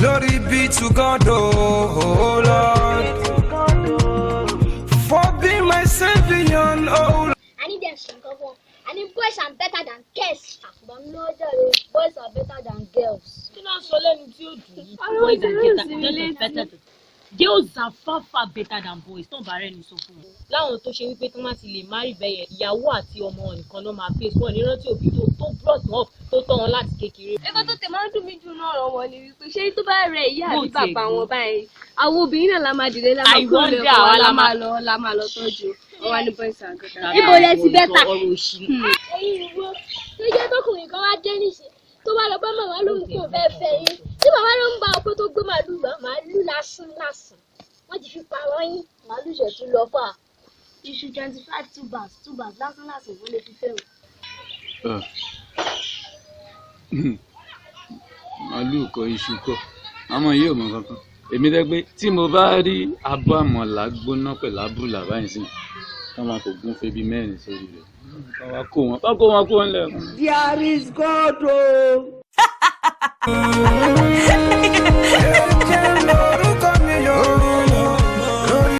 Glory be to God, oh Lord, for being my savior, oh. Àní dẹ̀ ṣe nǹkan fún ọ. Àní boys are better than girls. Àfùbọ́n ló jẹ́rìí, boys are better than girls. Kí ló ń sọ lẹ́nu tí ó dùn yìí? Boys are better, girls are better than, girls are far far better than boys. Tó ń bá rẹ́ni sọ fún wọn. Láwọn tó ṣe wípé tó má ti lè marry bẹ́yẹn, ìyàwó àti ọmọ nìkan ló máa face wọn ní rántí òbí tó brought up, tó tọ́ wọn láti kékeré. Ẹ̀kọ́ tó tẹ̀ máa ń dùn mí jù náà rọ̀ wọ́n ni wípé ṣé tó bá rẹ ìyá Bó àbí tiẹ̀ bàbá gbọ́. wọn báyìí, àwọn obìnrin náà la máa dìde, la máa I kúrò wonder, lẹ́kọ̀ọ́ àwa wa, la la máa máa lọ, la máa lọ tọ́jú wọn wá ní boys are better. Ibo lẹ ti better? Ọ̀rọ̀ òṣì. Ẹ̀yin ìwọ tó jẹ́ tọkùnrin kan wá dé níṣẹ́, tó bá lọ bá màmá lóhùn kó fẹ́ fẹ́ yín, tí màmá ló ń bá ọkọ tó gbé màálù wá, màálù lásán lásán wọ́n ti fi parọ́ yín. Màálù ṣẹ̀tún lọ fà. Iṣu 25 tubers tubers lásán lásán wọ́n lè fi fẹ́ wọn. Màálù kọ, iṣu kọ, àmọ́ yìí ò mọ kankan. Èmi dẹ́ pé tí mo bá rí abọ́ àmọ̀là gbóná pẹ̀lú abúlà báyìí sí, ká máa kó gúnfe bíi mẹ́rin sórí rẹ̀, ká wá kó wọn, ká kó wọn kó ńlẹ̀. There is God o.